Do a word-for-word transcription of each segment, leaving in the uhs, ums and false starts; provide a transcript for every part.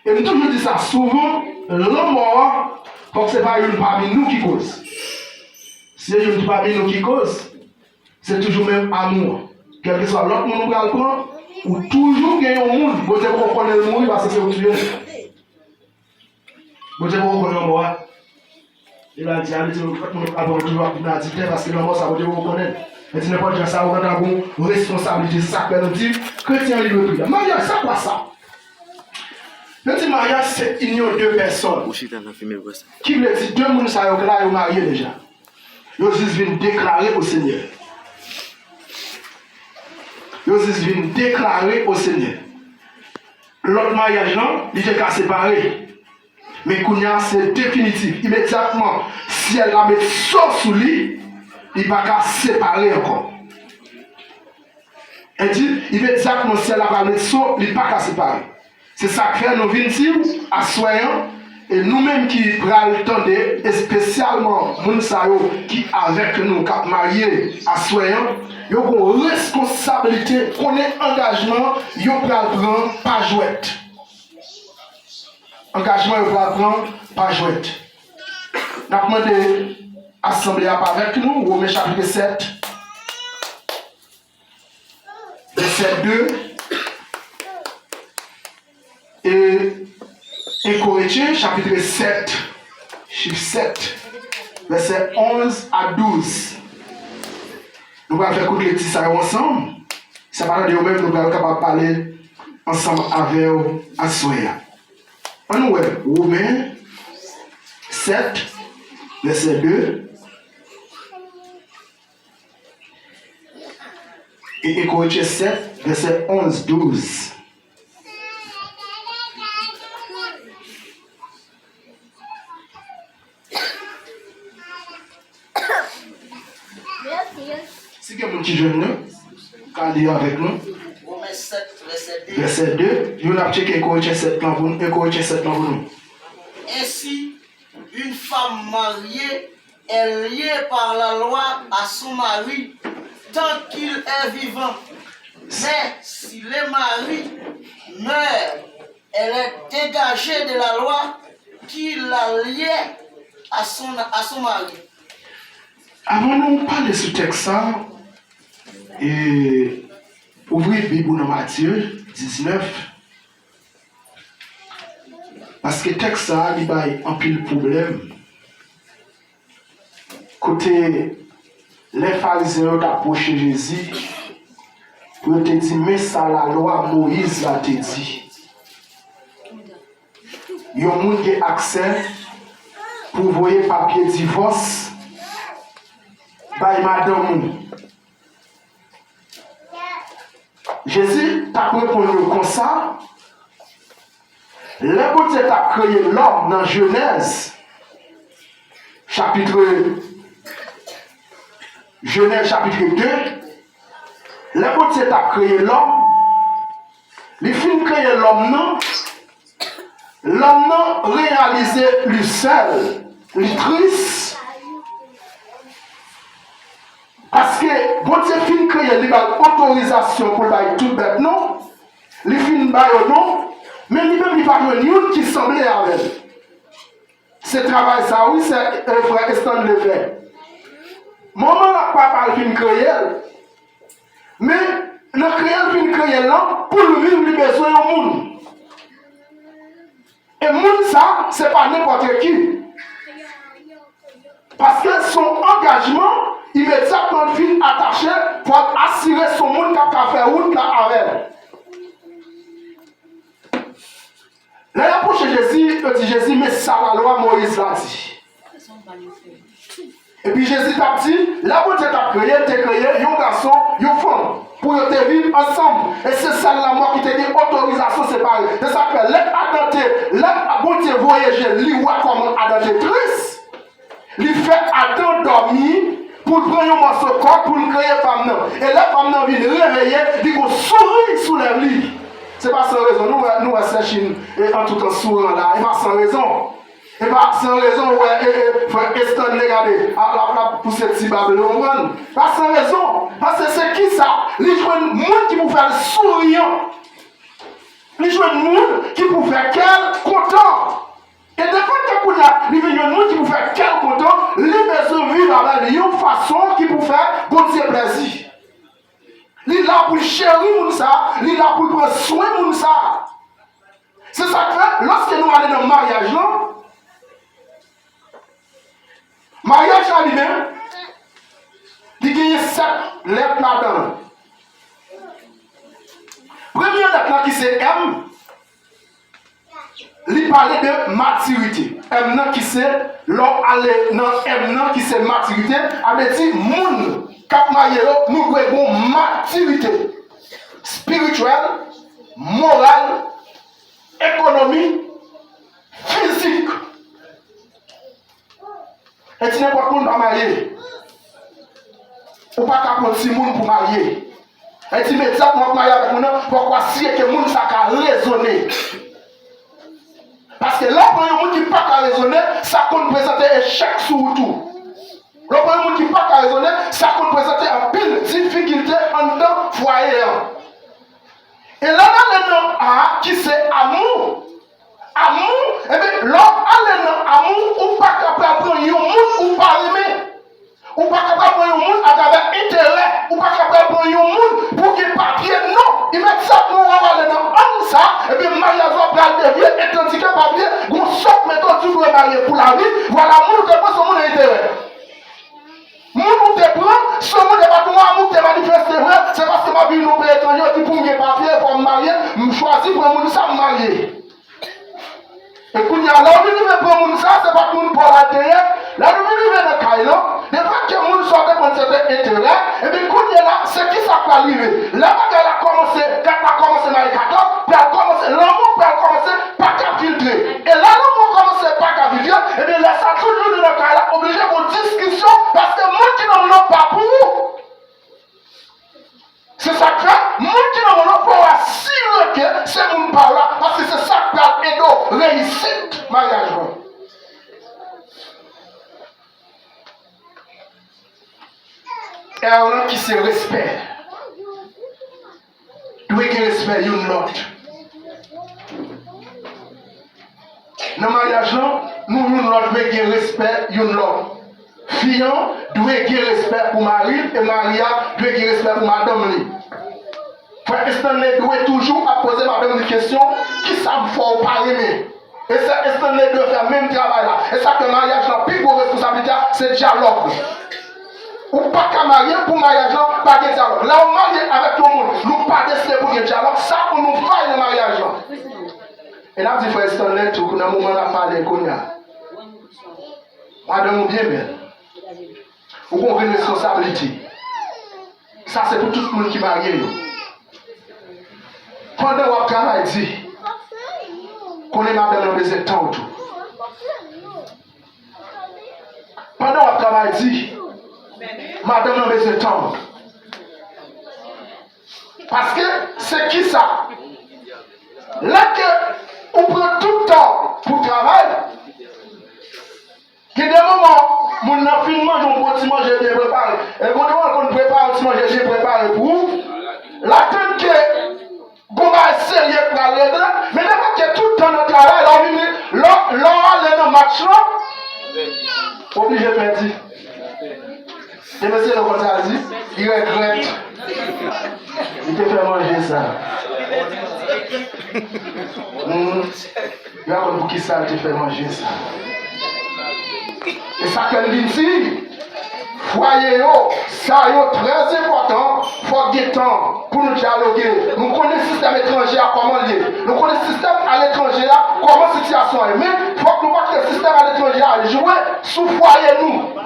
E m toujou di sa souvan, lanmò a, fòk se pa youn pami nou ki koz. Si se youn pami nou ki koz, se toujou menm amou an. Kèlkeswa lòt moun ou pral pran, ou toujou gen yon moun, Bondye poko konnen l mouri paske se ou k tiye l. Bondye poko konn lanmò a. E la di a, li di nou, fòk nou pa pran toujou ap vin adiltè, paske lanmò sa Bondye poko konnen. Li di nenpòt jan sa ou gentan gon responsablite, se sa k fè nou di kretyen an li dwe pridan. Maryaj, sa kwa sa? Yo di maryaj se inyon de pèsòn. Ou chita nan fimen vre sa. Ki vle di de moun sa yo la, yo marye deja. Yo jis vin deklare o Senyè. Yo jis vin deklare o Senyè. Lòt maryaj lan, li te ka separe. Men kounye a, se definitif. Imedyatman, syèl la met so sou li, li pa ka separe ankò. E di, imedyatman, syèl la pral met so, li pa ka separe. Se sa k fè nou vin di w aswè an, e nou menm ki pral tande, espesyalman moun sa yo ki avèk nou, k ap marye aswè an, yo gon reskonsablite, konnen angajman yo pral pran pa jwèt. Angajman yo pral pran pa jwèt. N ap mande asanble ap avèk nou, Women chapit sèt, vèsè de, e en Korentyen chapit sèt, chif sèt, vèsè onz a douz. Nou pral fè kout lekti sa yo ansanm. Si w pa tande yo menm, nou pral kapab pale ansanm avè w aswè a. Ann nou wè, Women sèt, vèsè de, e en Korentyen sèt, vèsè onz, douz. Si gen moun ki jwenn li, ka li avèk nou. Women sèt, vèsè de. Vèsè de. Youn ap tcheke en Korentyen sèt lan pou nou. En Korentyen sèt lan pou nou. Ainsi, une femme mariée est liée par la loi à son mari tant qu'il est vivant. Mais si le mari meurt, elle est dégagée de la loi qui la liait à son, à son mari. Avan nou pale sou tèks sa, e, ouvri Bib ou nan Matye diznèf, paske tèks sa a, li bay anpil pwoblèm. Kote lè Farizyen yo t ap pwoche Jezi, pou yo te di, men sa lalwa Moyiz la te di. Yon moun gen aksè pou voye papye divòs bay madanm ou. Jezi t ap reponn yo konsa, lè Bondye t ap kreye lòm nan Jenèz, chapit, Jenèz chapit de, lè Bondye t ap kreye lòm, li fin kreye lòm nan, lòm nan reyalize li sèl, li tris. Paske Bondye fin kreye l, li ba l otorizasyon pou l bay tout bèt non. Li fin ba yo non, men li menm li pa jwenn youn ki sanble avè l. Se travay sa wi, sè, e, frè Stanley fè. Manman l ak papa l fin kreye l. Men, nan kreye l fin kreye l lan, pou l viv, li bezwen yon moun. E moun sa, se pa nenpòt ki. Paske se yon angajman, imedyatman l fin atache, fò l asire se yon moun k ap ka fè wout la avè l. Lè y ap pwoche Jezi, yo di Jezi, men sa lalwa Moyiz la di. Epi Jezi t ap di, lè Bondye t ap kreye, l te kreye yon gason, yon fanm, pou yo te viv ansanm. E se sèl lanmò ki te gen otorizasyon separe. Se sa k fè, lè Adan te, lè Bondye voye je l, li wè kòman Adan te tris. Li fè Adan dòmi pou l pran yon mòso kòd pou l kreye fanm nan. E lè fanm nan vin reveye, li gon souri sou lèv li. Se pa san rezon, nou wè, nou wè sè Chin, e, antoutan souran la, e pa san rezon. E pa san rezon, ou wè, e, e, frè Stanley, gade, a, l ap, l ap pouse ti bab li, ou konprann? Pa san rezon, paske se kisa? Li jwenn moun ki pou fè l souri an. Li jwenn moun ki pou fè kè l Yon moun ki pou fè kè l kontan, li bezwen viv avè l yon fason ki pou fè Bondye plèzi. Li la pou l cheri moun sa, li la pou l pran swen moun sa. Se sa k fè, lòske nou ale nan maryaj lan, maryaj la li menm, li genyen sèt lèt ladan l. Premye lèt la ki se M, li pale de matirite. M nan ki se, lè w ale nan M nan ki se matirite, a vle di moun k ap marye yo, nou dwe gen matirite espirityèl, moral, ekonomi, fizik. E ti nenpòt moun pa marye. Ou pa ka pran timoun pou marye. E ti medam w ap marye avèk moun nan, fòk w asire ke moun sa ka rezone. Paske lè w pran yon moun ki pa ka rezone, sa konn prezante echèk sou ou tou. Lè w pran yon moun ki pa ka rezone, sa konn prezante anpil difikilte anndan fwaye an. E lè n ale nan A ki se amou, amou, ebyen, lè w ale nan amou, ou pa kapab pran yon moun ou pa renmen. Ou pa kapab pran yon moun atravè enterè. Ou pa kapab pran yon moun pou gen papye, non. Imedyatman w ale nan ann sa, ebyen, maryaj la pral devye, e tandike pa bliye, gon sòt mete w di w dwe marye pou lavi, vwala moun ou te pran se yon moun enterè. Moun ou te pran, se moun e pa t yon amou ki te manifeste vre, se paske m ap viv nan yon peyi etranje, yo di pou m gen papye, fò m marye, m chwazi pran moun sa, m marye. E kounye a, lè w vin rive pran moun sa, se pa t moun pa w la te ye, lè nou vin rive nan kay lan, defèt ke moun sa w te konn se te enterè, ebyen kounye la, se kisa k pral rive? Lè bagay la kòmanse, kat la kòmanse maye katòz, pral kòmanse, lanmou pral kòmanse pa ka filtre. E lè lanmou kòmanse pa ka filtre, ebyen lè sa tout jounen nan kay la, oblije gon diskisyon, paske moun ki nan moun nan pa pou ou. Se sa k fè, moun ki nan moun nan fò w asire ke se moun pa w la, paske se sa k pral ede w reyisit maryaj lan. R lan ki se respè. Dwe gen respè youn lòt. Nan maryaj lan, nou youn lòt dwe gen respè youn lòt. Fi an dwe gen respè pou mari l e mari a dwe gen respè pou madanm li. Frè Stanley dwe toujou ap poze madanm li kesyon, kisa m fè w pa renmen? E sè Stanley dwe fè menm travay la. E sa fè maryaj lan pi gwo responsablite a, se dyalòg. Ou pa ka marye pou maryaj lan pa gen dyalòg. Lè w marye avèk yon moun, nou pa deside pou gen dyalòg, sa pou nou fay nan maryaj lan. E n ap di frè Stanley tou, nan moman n ap pale kounye a. Madanm ou byen bèl. Ou gen yon grenn responsablite. Sa se pou tout moun ki marye yo. Pandan w ap travay di, konnen madanm nan bezwen tan w tou. Pandan w ap travay di, madanm nan bezwen tan w. Paske se kisa? Lè ke ou pran tout tan pou travay, gen de moman, moun nan fin manje yon bon ti manje byen prepare. E gon de moman, l konn prepare yon ti manje byen prepare pou ou. L atann ke gon bagay serye pral regle, men nenpòt ke tout tan nan travay, lè w vini, lè w, lè w ale nan match lan, w oblije pèdi. E mesye, nou konn sa l di? Li regrèt. Li te fè manje sa. Hmm. Yo a konn poukisa l te fè manje sa. E sa fè m vin di, fwaye yo, sa yo trè enpòtan, fòk gen tan pou nou dyaloge. Nou konnen sistèm etranje a kòman l ye. Nou konnen sistèm aletranje a kòman sitiyasyon an ye. Men, fòk nou pa kite sistèm aletranje a jwe sou fwaye nou.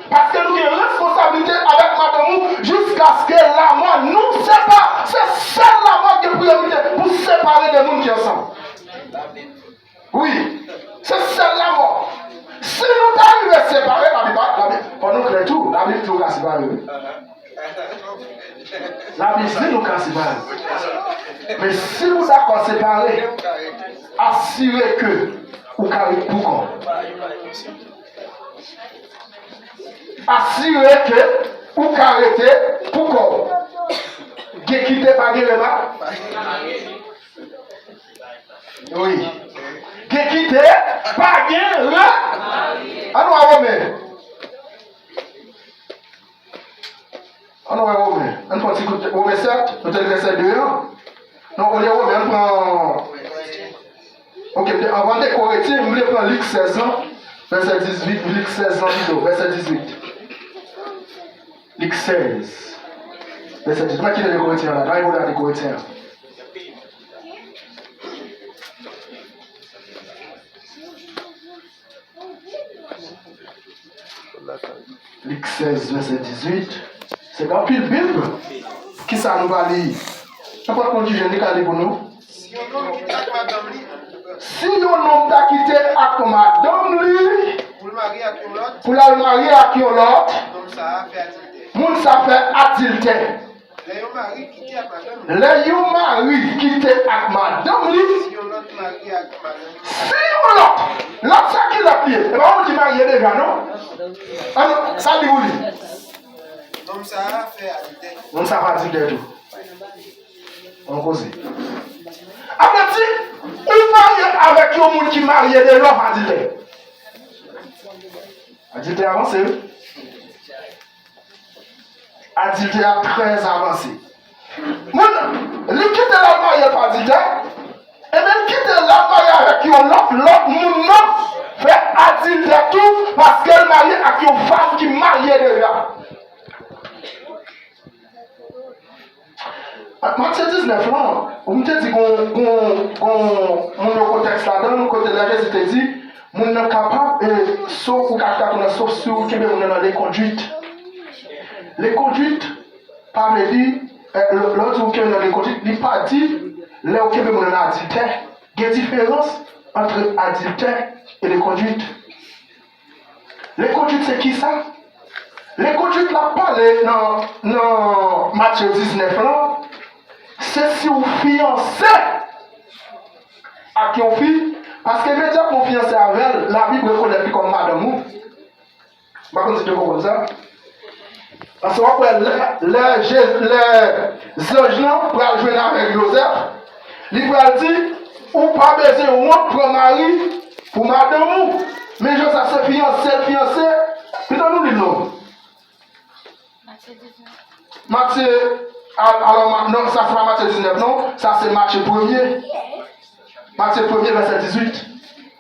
Paske nou gen responsablite avèk madanm ou jiskaske lamò nou separe. Se sèl lamò ki gen priyorite pou separe de moun ki ansanm. Wi, se sèl lamò. Si nou ta rive separe, Labib pa, Labib, fò nou klè tou, Labib di w ka separe, wi. Labib di nou ka separe. Men si nou dakò separe, asire ke ou ka ret pou kò w. Asire ke ou ka rete pou kò w. Gen kite, pa gen remari. Wi. Gen kite, pa gen re-, Women. Ann wè Women. Ann pran ti kout Women sèt. Nou te li fè sèt de an. Non, olye Women, ann pran. Ok, anvan de Koretyen, m vle pran Lik sèz lan. Vèsè dizuit, Lik sèz lan pito, vèsè dizuit. Lik sèz, vèsè dizuit. Mwen kite de Koretyen an la. Ann vole a de Koretyen an. Lik sèz, vèsè dizuit. Se gen anpil Bib. Kisa nou va li? Nenpòt moun ki jwenn li ka li pou nou. Si yon nonm kite ak madanm li, si yon nonm ta kite ak madanm li pou l marye ak yon lòt, pou l al marye ak yon lòt, nonm sa a fè adiltè. Moun sa fè adiltè. Lè yon mari kite ak madanm li. Lè yon mari kite ak madanm li. Si yon lòt marye ak madanm li. Si yon lòt. Lòt sa ki lòt li ye? E pa yon moun ki marye deja, non? An, sa di pou li. Nonm sa a fè adiltè. Nonm sa fè adiltè tou. Yon koze. Apre di, ou marye avèk yon moun ki marye deja, w ap adiltè. Adiltè avanse, wi. Adiltè a trè avanse. Moun, li kite l al marye pa adiltè, ebyen, li kite l al marye avèk yon lòt, lòt moun nan fè adiltè tou, paske l marye ak yon fanm ki marye deja. Matye diznèf lan, ou m te di gon, gon, gon moun yo kontèks ladan l, kote lè Jezi te di, moun nan kapab, e, sof, ou ka chita tou nan sof si ou kenbe moun nan nan lekonduit. Lekonduit, pa vle di, e, lè, lè w di ou kenbe nan lekonduit, li pa di lè ou kenbe moun nan nan adiltè. Gen diferans ant adiltè e lekonduit. Lekonduit se kisa? Lekonduit l ap pale nan, nan Matye diznèf lan, se si w fiyanse ak yon fi, paske imedyatman w fiyanse avè l, Labib rekonèt li kòm madanm ou. M pa konn si w te konprann sa. Paske w ap wè lè, lè Je-, lè zanj lan pral jwenn avèk Jozèf, li pral di, ou pa bezwen wont pran mari pou madanm ou. Men Jozèf se fiyanse l fiyanse. Pito nou li l non. Matye, al-, alò, ma-, non, sa se pa Matye diznèf non, sa se Matye premye. Matye premye, vèsè dizuit.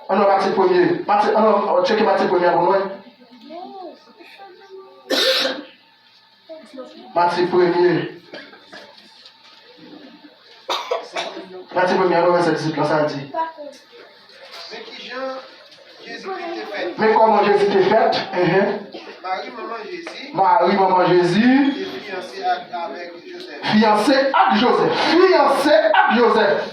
Ann wè Matye premye. Matye, ann wè, tcheke Matye premye a pou nou wè. Matye premye. Matye premye, ann wè vèsè dizuit lan, sa l di. Men kijan Jezi te fèt. Men kòman Jezi te fèt. Enhen. Mari, manman Jezi, Mari, manman Jezi, te fiyanse ak, avèk Jozèf. Fiyanse ak Jozèf. Fiyanse ak Jozèf.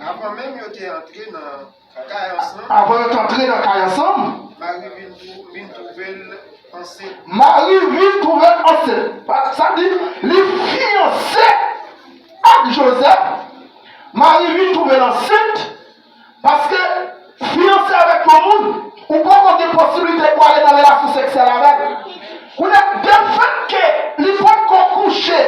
Avan menm yo te antre nan kay ansanm, avan yo te antre nan kay ansanm, Mari vin twou-, vin twouve l ansent. Mari vin twouve l ansent. Pa-, sa di, li fiyanse ak Jozèf. Mari vin twouve l ansent. Paske fiyanse avèk yon moun, ou poko gen posiblite pou ale nan relasyon seksyèl avè l. Kounye a, defèt ke li potko kouche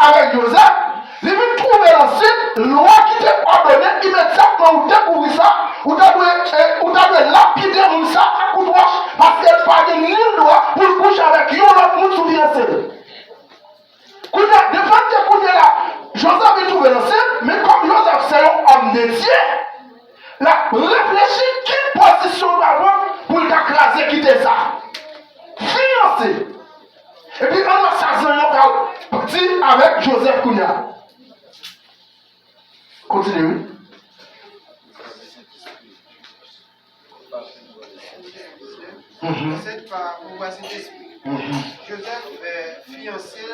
avèk Jozèf, li vin twouve l ansent, lwa ki te òdone imedyatman ou dekouvri sa, ou ta dwe, eh, ou ta dwe lapide moun sa ak kout wòch, paske l pa gen nil dwa pou l kouche avèk yon lòt moun sou fiyanse l. Kounye a, defèt ke kounye a la, Jozèf vin twouve l ansent, men kòm Jozèf se yon òm de Dye, l ap reflechi ki pozisyon l pral pran pou l ta kraze kite sa. Fiyanse. Epi ann wè sa zanj lan pral di avèk Jozèf kounye a. Kontinye, wi. Mhm. Ansent pa pouvwa Sentespri. Mhm. Jozèf, eh, fiyanse l,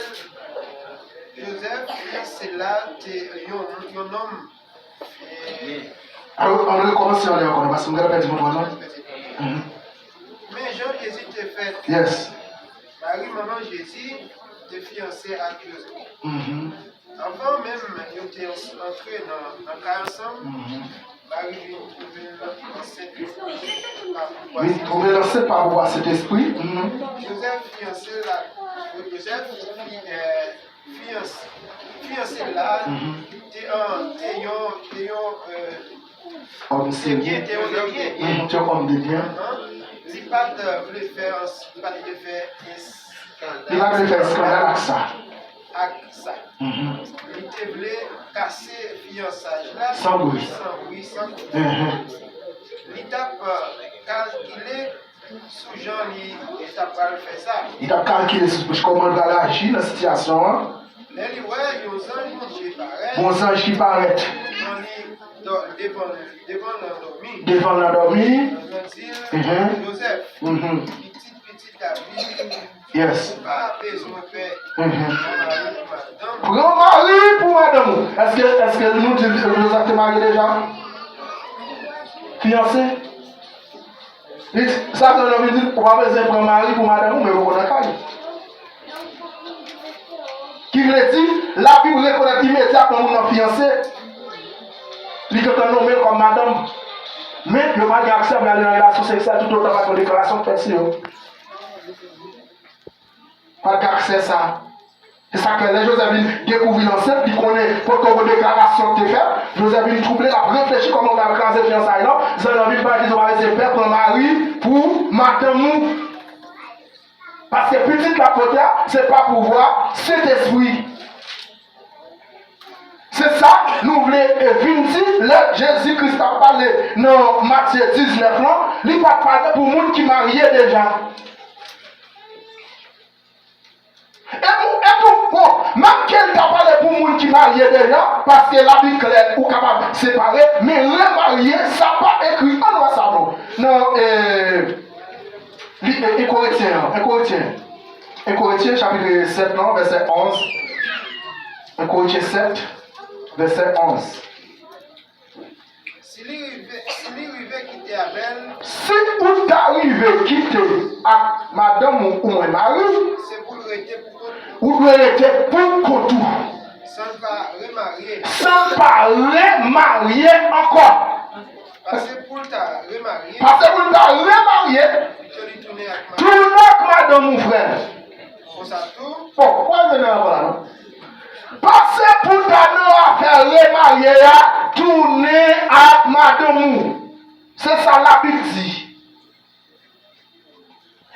Jozèf, fiyanse l la, te yon, yon nonm, eh, Alò, ann rekòmanse anlè ankò, non, paske m gentan pèdi kontwòl lan. Mhm. Men jan Jezi te fèt. Yes. Mari, manman Jezi, te fiyanse ak Jozèf. Mhm. Anvan menm yo te antre nan, nan kay ansanm, mhm, Mari vin twouve l ansent pa pouvwa Sentespri. Vin twouve l ansent pa pouvwa Sentespri. Mhm. Jozèf, fiyanse l la, Jozèf, eh, fiyans-, fiyanse l la, mhm, te, an, te yon, te yon, eh, òm serye. Te byen, te yon nonm de byen. Mhm, te yon òm de byen. Anhan. Li pa t vle fè, li pa t vle fè eskandal. Li pa t vle fè eskandal ak sa. Ak sa. Mhm. Li te vle kase fiyansaj la san bri, san bri, san koze. Mhm. Li t ap, eh, kalkile sou jan li, li t ap pral fè sa. Li t ap kalkile sou kòman l pral aji nan sitiyasyon an. Lè li wè yon zanj Bondye parèt. Yon zanj ki parèt. Devan li, dò-, devan, devan l nan dòmi. Devan l nan dòmi. Zanj lan di l, mhm. Jozèf, mhm. Pitit, pitit David, yes. Ou pa bezwen pè. Mhm. Pran mari pou madanm. Pran mari pou madanm ou. Èske, èske nou di Jozèf te marye deja? Fiyanse? Li di, sa vle di, ou pa bezwen pran mari pou madanm ou, men ou konn nan kay. Ki vle di, Labib rekonèt imedyatman moun nan fiyanse. Li gentan nonmen l kòm madanm. Men, yo pa gen aksè pou y ale nan relasyon seksyèl toutotan pa gen deklarasyon k fèt sou yo. Pa t gen aksè sa. Se sa k fè lè Jozèf vin dekouvri l ansent, li konnen potko gon deklarasyon ki te fèt. Jozèf vin twouble, l ap reflechi kòman l pral kraze fiyansay lan. Zanj lan vin pale, li di, ou pa bezwen pè, pran mari pou madanm ou. Paske pitit l ap pote a, se pa pouvwa Sentespri. Se sa nou vle, e, vin di, lè Jezi Kris t ap pale nan Matye diznèf lan, li pa t pale pou moun ki marye deja. E pou, e pou, bon, menm ke l ta pale pou moun ki marye deja, paske Labib klè, ou kapab separe, men remarye, sa pa ekri, ann wè sa non. Nan, e, li, e, e Korentyen an, e Korentyen. E Korentyen, chapit sèt lan, vèsè onz. E Korentyen sèt, vèsè onz. Si li rive, si li rive kite avè l. Si ou ta rive kite ak madanm ou oubyen mari w, se pou l rete pou kont ou. Ou dwe rete pou kont ou. San l pa remarye. San l pa remarye ankò. Pase pou l ta remarye. Pase pou l ta remarye. Pito li tounen ak madanm. Tounen ak madanm ou, frè. Konsa tou. Bon, wè, men ankò la, non? Pase pou ta nan afè remarye a, tounen ak madanm ou. Se sa Labib di.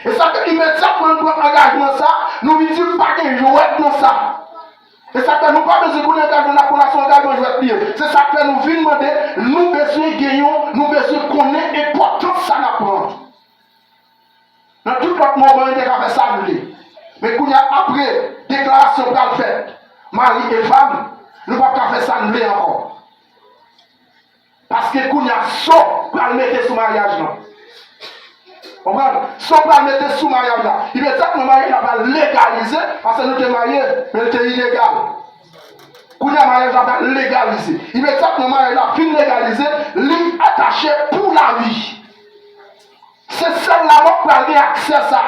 E sa ke imedyatman nou pran angajman sa, nou vin di pa gen jwèt nan sa. E sa k fè nou pa bezwen konnen angajman n ap pran la se yon angajman jwèt li ye. Se sa k fè nou vin mande, nou bezwen gen yon, nou bezwen konnen enpòtans sa n ap pran. Nan tout lòt moman, yo te ka fè sa nou vle. Men kounye a, apre deklarasyon pral fèt, mari e fanm, nou p ap ka fè sa nou vle ankò. Paske kounye a, sa w pral mete sou maryaj lan. Konprann? Sa w pral mete sou maryaj la. Imedyatman, maryaj la pral legalize, paske nou te marye, men l te ilegal. Kounye a, maryaj la pral legalize. Imedyatman, maryaj la fin legalize, li atache pou lavi. Se sèl lamò k pral gen aksè sa.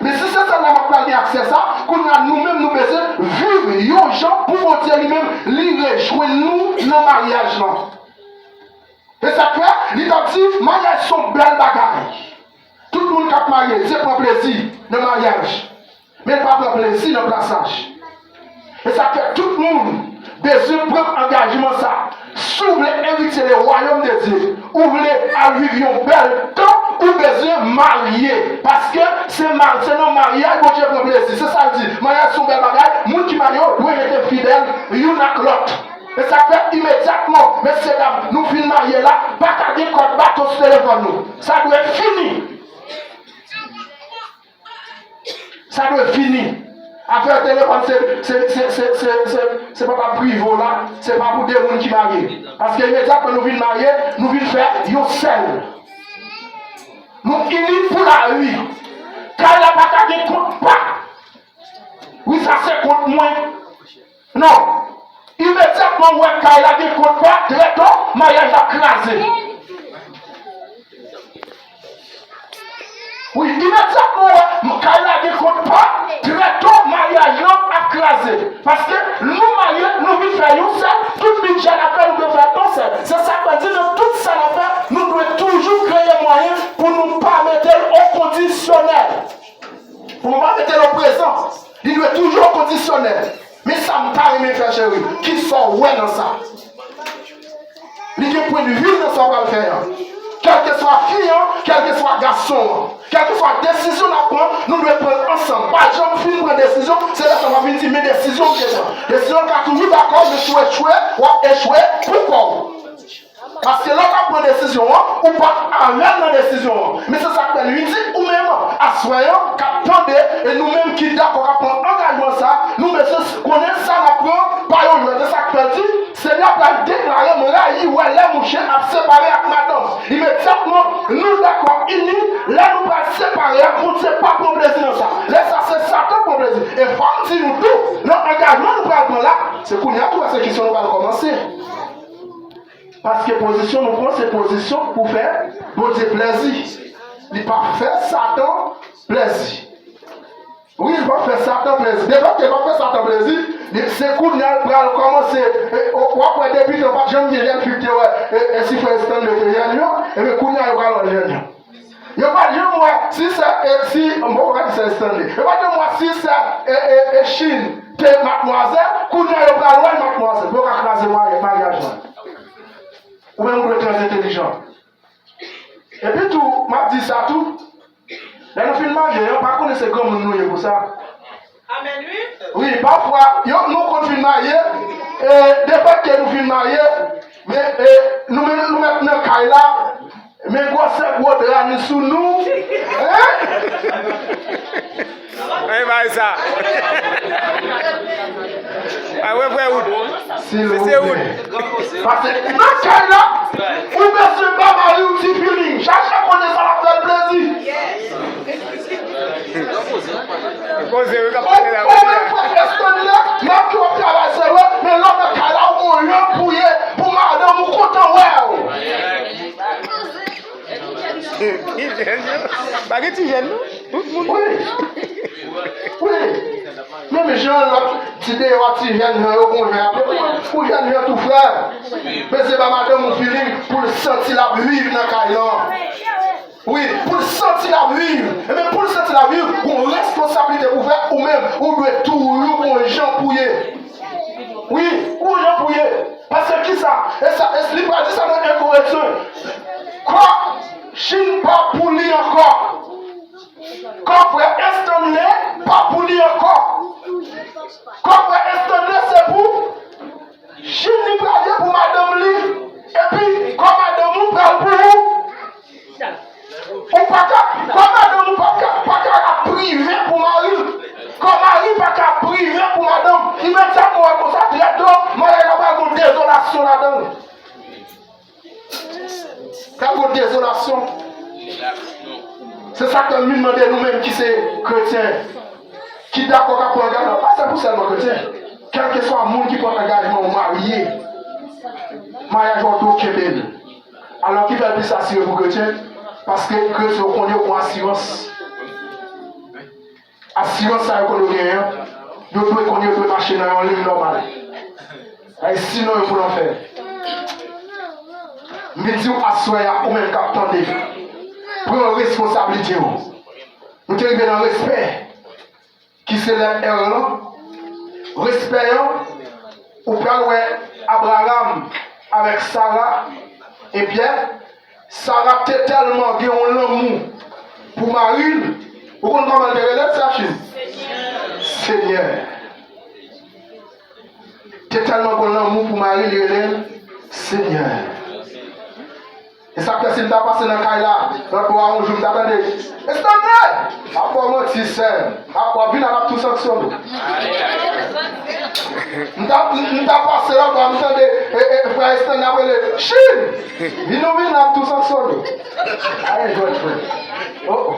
Men si se sèl lamò k pral gen aksè sa, kounye a nou menm nou bezwen viv yon jan pou Bondye li menm li rejwenn nou nan maryaj lan. E sa k fè, li t ap di, maryaj se yon bèl bagay. Tout moun k ap marye, Dye pran plezi nan maryaj. Men l pa pran plezi nan plasaj. E sa k fè tout moun bezwen pran angajman sa. Si w vle eritye le wayòm de Dye, ou vle al viv yon bèl tan, ou bezwen marye. Paske se ma-, se nan maryaj Bondye pran plezi. Se sa l di. Maryaj se yon bèl bagay. Moun ki marye yo dwe rete fidèl youn ak lòt. E sa k fè imedyatman, mesye dam, nou fin marye la, pa ka gen kòd bato sou telefòn nou. Sa dwe fini. Sa dwe fini. Afè telefòn se, se, se, se, se, se, se papa prive w la, se pa pou de moun ki marye. Paske imedyatman nou vin marye, nou vin fè yon sèl. Nou ini pou lavi. Kay la pa ka gen kont pa. Wi, sa se kont mwen. Non. Imedyatman w wè kay la gen kont pa, trè tò, maryaj la kraze. Wi, imedyatman w wè kay la gen kont pa, trè tò, maryaj lan ap kraze. Paske nou marye, nou vin fè yon sèl, tout bidjè n ap fè, nou dwe fè yon sèl. Se sa k vle di, nan tout sa n ap fè, nou dwe toujou kreye mwayen pou nou pa mete l o kondisyonèl. Pou nou pa mete l o prezan. Li dwe toujou o kondisyonèl. Men sa m ta renmen fè, cheri, kisa w wè nan sa? Li gen pwennvi nan sa w pral fè an. Kèlkeswa Kèlkeswa fi an, kèlkeswa gason an, kèlkeswa desizyon n ap pran, nou dwe pran l ansanm. Pa janm fin pran desizyon, se lè sa w ap vin di, "Men desizyon m te pran." Desizyon an ka toujou dakò, men si w echwe, w ap echwe pou kò w. Paske lè w t ap pran desizyon an, ou pa t avè l nan desizyon an. Men se sa k fè li di ou menm, aswè an, k ap tande, e nou menm ki dakò k ap pran angajman sa, nou bezwen konnen sa n ap pran pa yon jwèt. E sa k fè l di, Senyè a pral deklare m rayi wè lè mouche ap separe ak madanm. Imedyatman, nou dakò ini, lè nou pral separe a, Bondye pa pran plezi nan sa. Lè sa, se Satan k pran plezi. E fò m di nou tou, nan angajman nou pral pran la, se kounye a tou pèsekisyon nou pral kòmanse. Paske pozisyon nou pran, se pozisyon pou fè Bondye plezi. Li pa fè Satan plezi. Wi, li p ap fè Satan plezi. Depi ke li p ap fè Satan plezi, li, se kounye a l pral kòmanse. E, w, w ap wè depi tan, pa t janm gen jèn fi ki te wè, e, e si frè Stanley te jèn yo, ebyen kounye a yo pral wè l jèn yo. Yo pa t janm wè si sè, e, si, m poko ka di sè Stanley. Yo pa t janm wè si sè, e, e, e Chine te madmwazèl, kounye a yo pral wè l madmwazèl. Pou yo ka kraze mari-, maryaj la. Ou menm ou dwe trè entelijan. Epi tou, m ap di sa tou, lè nou fin marye, yo pa konnen se granmoun nou ye pou sa. Amèn, wi. Wi, pafwa, yo, nou konn fin marye, e, depi ke nou fin marye, men, e, nou menm, nou mèt nan kay la, men gwosè gwo dra nou sou nou, en? Ann bay sa. A wè frè Wood. Si se Wood. Pase nan kay la, ou bezwen ba mari w ti feeling. Chache konnen sa l ap fè l plezi. Koze wi k ap pale la. Ou menm frè Stanley, m ap di w ap travay se vre, men lè w nan kay la, ou gon jan pou ye, pou madanm ou kontan wè w. Ti jèn yo. Pa gen ti jèn non. Tout moun. Wi. Wi. Menm jan lòt ti deyò a ti jèn jan yo gon jan y ap ye. Ou jèn jan tou frè. Bezwen ba madanm ou feeling pou l santi l ap viv nan kay lan. Wi, pou l santi l ap viv. Ebyen pou l santi l ap viv, gon responsablite pou fè ou menm. Ou dwe toujou gon jan pou ye. Wi, gon jan pou ye. Paske kisa? E sa, e li pral di sa nan en Korentyen. Kòb Chine pa pou li ankò. Kòb frè Stanley pa pou li ankò. Kòb frè Stanley se pou Chine li pral ye pou madanm li. Epi kòb madanm ou pral pou ou. Ou pa ka, kòb madanm ou pa ka, pa ka ap prive pou mari l. Kòb mari pa ka ap prive pou madanm. Imedyatman w wè konsa, trè do, maryaj la pral gon dezolasyon ladan l. Pral gon dezolasyon. Se sa k fè m vin mande nou menm ki se kretyen, ki dakò k ap pran angajman, pa se pou sèlman kretyen. Kèlkeswa moun ki pran angajman ou marye, maryaj ou dwe kenbe l. Alò ki fè l plis asire pou kretyen? Paske kretyen yo konnen yo gon asirans. Asirans sa yo konnen yo genyen an, yo dwe konnen yo dwe mache nan yon liy nòmal. Ay, sinon yo pou lanfè. M vin di w aswè a, ou menm k ap tande, pran responsablite w. Nou te rive nan respè. Ki se lèt R lan. Respè an, ou pral wè Abraram avèk Sara, ebyen, Sara te tèlman gen yon lanmou pou mari l, ou konn kòman l te rele l, Sachin? Senyè. Te tèlman gen lanmou pou mari l, li rele l Senyè. E sa k fè si m ta pase nan kay la, lòt bò a yon jou m ta tande, Stanley! M ap ba w manti, sè m. M ap, w ap vin la, m ap tou sanksyone w. M ta, m ta pase lòt bò a, m tande, e, e, frè Stanley ap rele, Chine! Vin ou vin la, m ap tou sanksyone w. Aye, jwèt, frè. Oh, oh.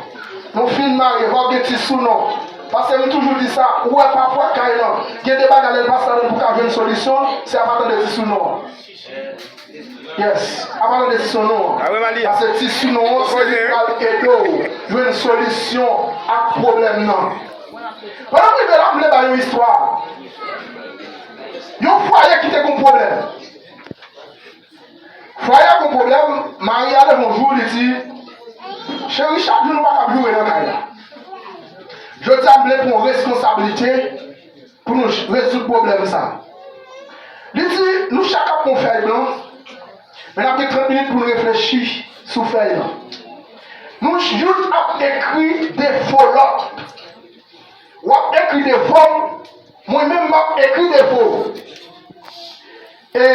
Nou fin marye, fò w gen ti sounon. Paske m toujou di sa, ou wè pafwa kay lan, gen de bagay lè l pase ladan l pou ka jwenn solisyon, se apa tande ti sounon an. Yes. Apa tande ti sounon an. Paske ti sounon an, se li k pral ede w jwenn solisyon ak pwoblèm nan. Pandan m rive la, m vle ba yon istwa. Yon fwaye ki te gon pwoblèm. Fwaye a gon pwoblèm, mari a leve yon jou, li di, cheri, chak jou nou pa kab joure nan kay la. Jodi a, m vle pran yon responsablite pou nou ch-, rezoud pwoblèm sa. Li di, nou chak ap pran yon fèy blan, men n ap gen trant minit pou n reflechi. sou fèy lan. Nou youn ap ekri defo lòt. W ap ekri defo m, mwen menm m ap ekri defo w. E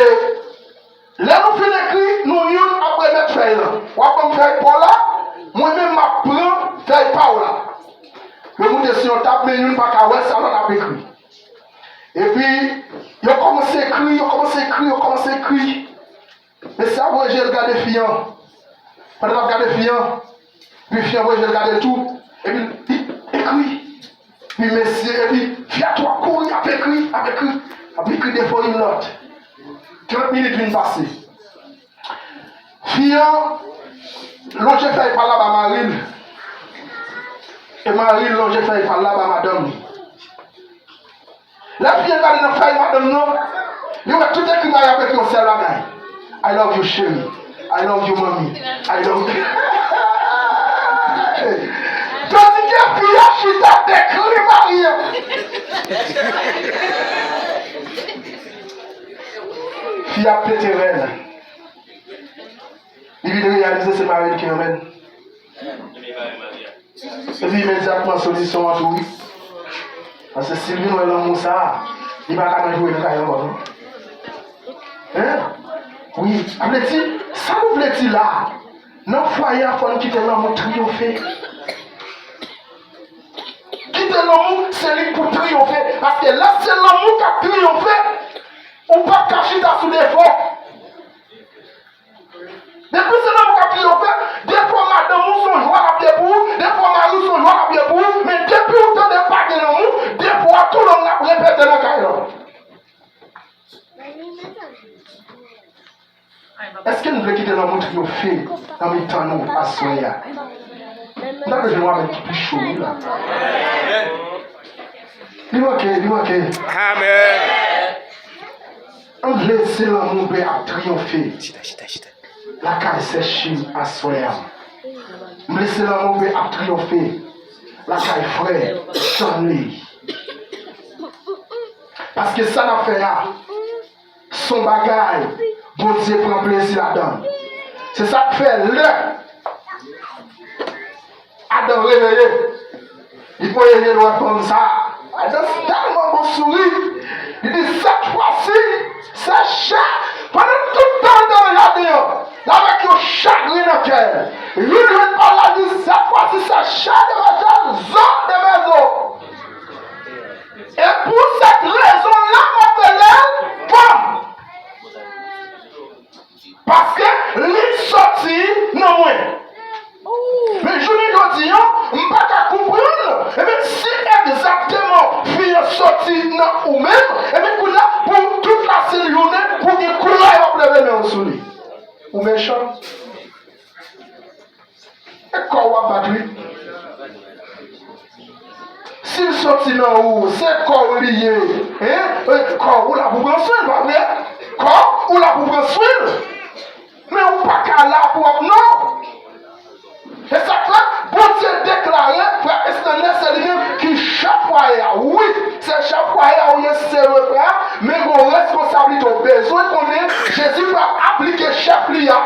lè nou fin ekri, nou youn ap remèt fèy lan. W ap ban m fèy pa w la, mwen menm m ap pran fèy pa w la. Yo moute sou yon tab, men youn pa ka wè sa lòt ap ekri. Epi, yo kòmanse ekri, yo kòmanse ekri, yo kòmanse ekri. Mesye a voye je l gade fi an. Pandan l ap gade fi an, epi fi an voye je l gade l tou, epi li ekri. Epi mesye, epi fi a tou ap kouri, ap ekri, ap ekri, ap ekri defo youn lòt. Trant minit vin pase. Fi an lonje fèy pa l la ba mari l. E mari l lonje fèy pa l la ba madanm li. Lè fi an gade nan fèy madanm nan, li wè tout ekri mari ap ekri yon sèl bagay. I love you, chérie. I love you, mommy. I love you. Tandike fi a chita ap ekri mari an. Fi a pete rèl. Li vin reyalize se mari l ki renmen l. Epi imedyatman solisyon an tou wi. Paske si l vin wè lanmou sa a, li pa ka nan jwe nan kay ankò non. Hein? Wi, sa vle di, sa nou vle di la a, nan fwaye a fò n kite lanmou triyonfe. Kite lanmou se li k pou triyonfe. Paske lè se lanmou k ap triyonfe, ou p ap ka chita sou defo. Depi se lanmou k ap triyonfe, defo madanm ou se yon jwa l ap ye pou ou, defo mari w se yon jwa l ap ye pou ou, men depi ou tande pa gen lanmou, defo a tou long l ap repete nan kay lan. Èske n vle kite lanmou triyonfe nan mitan nou aswè a? M ta bezwen yon amèn ki pi cho wi la. Li manke, li manke. Amèn. M vle se lanmou bè ap triyonfe lakay sè Chim aswè a. M vle se lanmou bè ap triyonfe lakay frè Stanley. Paske sa n ap fè a, s on bagay Bondye pran plezi ladan l. Se sa k fè lè Adan reveye. Li voye je l wè fanm sa a. Adan tèlman bon souri. Li di, sèt fwa si, sè chè, pandan tout tan l te nan jaden an, l avèk yon chagren nan kè l. Youn jwenn pa l la di, sèt fwa si, sè chè de mè chè, zo de mè zo. E pou sèt rezon la, m ap rele l fanm. Paske li soti nan mwen. Men jounen jodi a, m pa ka konprann, ebyen, si egzakteman fi an soti nan ou menm, ebyen, kounye a, pou tout lasent jounen, pou gen kouraj w ap leve men w sou li. Ou mechan. E kò w ap bat wi. Si l soti nan ou, se kò w li ye. Hein? E kò w la pou pran swen l, pa vre? Kò w la pou pran swen l. Men ou pa ka la pou w ap non. E sa k fè, Bondye deklare, frè Stanley, se li menm ki chèf fwaye a. Wi, se chèf fwaye a ou ye, se vre, frè, men gen yon responsablite ou bezwen konnen, Jezi pral aplike chèf li a.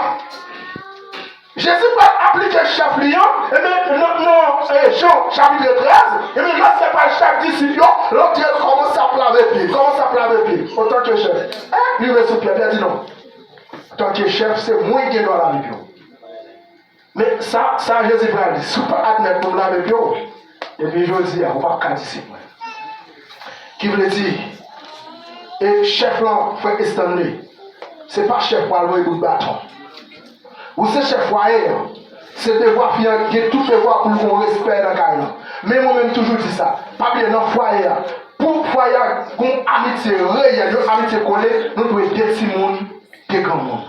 Jezi pral aplike chèf li an, ebyen, nan, nan, e, Jan chapit trèz, ebyen, lè se pral chèf disip yo, l antre, l kòmanse ap lave pye, kòmanse ap lave pye, antanke chèf. E, li rive sou Pyè, Pyè di non. Antanke chèf, se mwen ki gen dwa lave pye w. Men sa, sa Jezi pral di, si w pa admèt pou m lave pye w, ebyen, jodi a, ou p ap ka disip mwen. Ki vle di, e chèf lan, frè Stanley, se pa chèf pral voye bout baton. Ou se chèf fwaye an. Se devwa fi an, gen tout devwa pou l gen respè nan kay lan. Men mwen menm toujou di sa, pa bliye nan fwaye a, pou fwaye a gen yon amitye reyèl, yon amitye kole, nou dwe de timoun, de granmoun.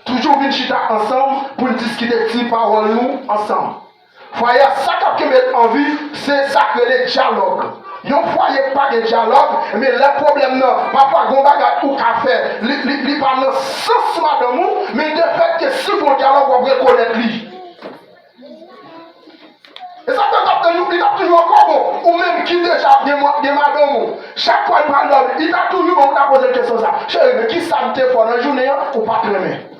Toujou vin chita ansanm pou n diskite ti pawòl nou ansanm. Fwaye a, sa k ap kenbe l an vi, se sa k rele dyalòg. Yon fwaye k pa gen dyalòg, ebyen, lè pwoblèm nan, pafwa, gen yon bagay ou ka fè, li, li, li pa nan sans madanm ou, men defèt ke si gen yon dyalòg, w ap rekonèt li. E sa k fè w t ap tann, li t ap toujou ankò bon. Ou menm ki deja gen, gen madanm ou, chak fwa l pral dòmi, li t ap toujou bon pou w ta poze l kesyon sa. Cheri, men kisa m te fè w nan jounen an, ou pa t renmen?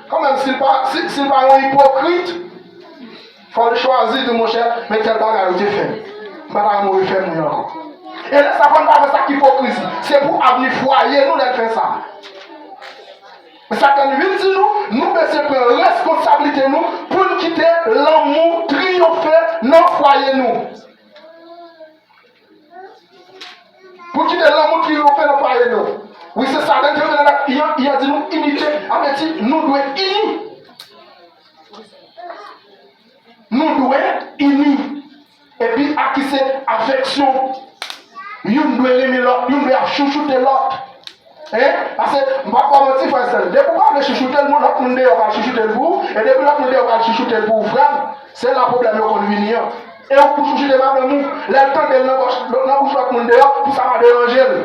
Kanmenm, si l pa, si, si l pa yon ipokrit, fò l chwazi di, monchè, men tèl bagay ou te fè m. M pa ta renmen ou refè m li ankò. E lè sa, fò n pa fè sa ak ipokrizi. Se pou avni fwaye nou lè n fè sa. Men sa k fè n vin di nou, nou bezwen pran responsablite nou pou n kite lanmou triyonfe nan fwaye nou. Pou kite lanmou triyonfe nan fwaye nou. Wi, se sa, lè n te rele lèt I an, I an di nou inite, sa vle di nou dwe ini. Nou dwe ini. Epi a ki se afeksyon. Youn dwe renmen lòt, youn dwe ap chouchoute lòt. Hein? Paske, m p ap ba w manti, frè Sèl. Depi w pa vle chouchoute l, moun, lòt moun deyò pral chouchoute l pou ou. E depi lòt moun deyò pral chouchoute l pou ou, frè m, se la pwoblèm yo konn vini an. E ou pou chouchoute madanm ou, lè l tande l nan bòch, nan bouch lòt moun deyò, pou sa pa deranje l.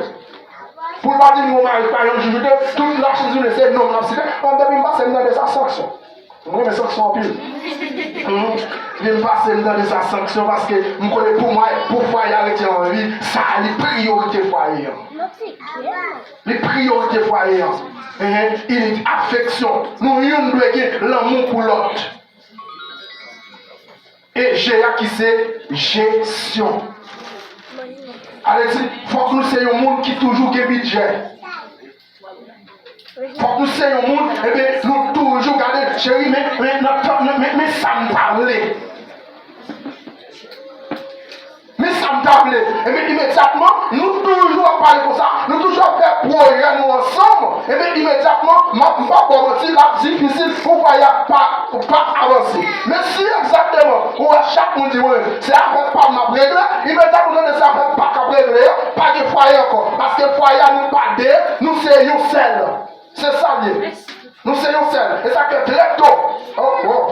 Pou l pa di m gon mari k pa janm chouchoute, tout lachoujoune se non m ap site. Mwen, depi m pase m tande sa, sanksyon. Mwen renmen sanksyon anpil. Depi m pase m tande sa, sanksyon, paske m konnen pou mwen, pou fwaye a rete an vi, sa li priyorite fwaye an. Li priyorite fwaye an. Enhen, inite, afeksyon. Nou youn dwe gen lanmou pou lòt. E G a ki se jesyon. Ale di, fòk nou se yon moun ki toujou gen bidjè. Fòk nou se yon moun, ebyen, nou toujou gade, cheri, men, men, nan tan, men, men sa m ta vle. Men sa m ta vle. Ebyen, imedyatman, nou toujou ap pale konsa, nou toujou ap fè pwojè nou ansanm. Ebyen, imedyatman, m ap, m p ap ba w manti, l ap difisil pou fwaye a pa, pa avanse. Men si egzakteman, ou wè chak moun di, wi, se afè pa m m ap regle, imedyatman, ou tande se afè pa k ap regle a, pa gen fwaye ankò. Paske fwaye a, nou pa de, nou se yon sèl. Se sa l ye. Nou se yon sèl. E sa k fè trè to. Oh, oh.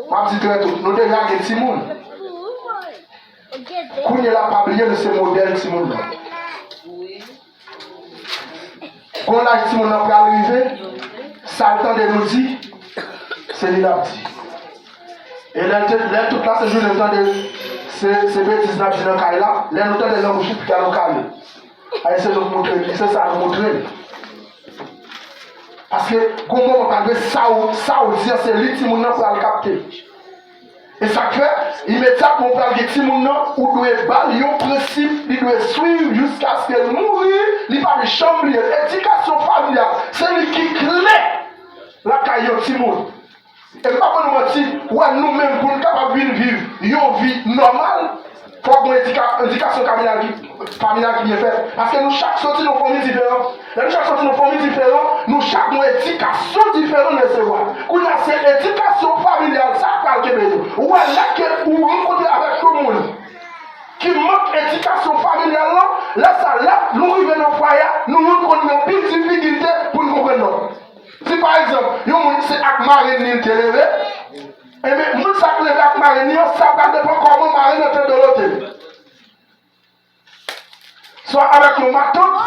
M ap di trè to. Nou deja gen timoun. Kounye la, pa bliye, nou se modèl timoun nan. Gon laj timoun nan pral rive, sa l tande nou di, se li l ap di. E lè l te, lè tout lase jounen nou tande se, se betiz n ap di nan kay la, lè nou tande l nan bouch li, pita nou kale. Ay, se nou k montre l, se sa nou montre l. Paske, gon moman pral gen sa w, sa w di an, se li timoun nan pral kapte. E sa k fè, imedyatman w pral gen timoun nan, ou dwe ba l yon prensip, li dwe swiv jiskaske l mouri, li pa janm bliye l. Edikasyon familyal, se li ki kle lakay yon timoun. E m pa ba nou manti, ou wè nou menm pou n kapab vin viv yon vi nòmal, fòk gon edika-, edikasyon familyal ki, familyal ki byen fèt. Paske nou chak soti nan fanmi diferan. Lè nou chak soti nan fanmi diferan, nou chak gon edikasyon diferan n resevwa. Kounye a, se edikasyon familyal sa k pral kenbe nou. Ou wè, lè ke ou rankontre avèk yon moun ki mank edikasyon familyal lan, lè sa, lè nou rive nan fwaye a, nou youn konn gen anpil difikilte pou n konprann lòt. Si pa egzanp, yon moun se ak marenn li l te leve, enben, moun sa k leve ak marenn li an, sa pral depann kòman marenn nan te dolote. Swa avèk yon matant,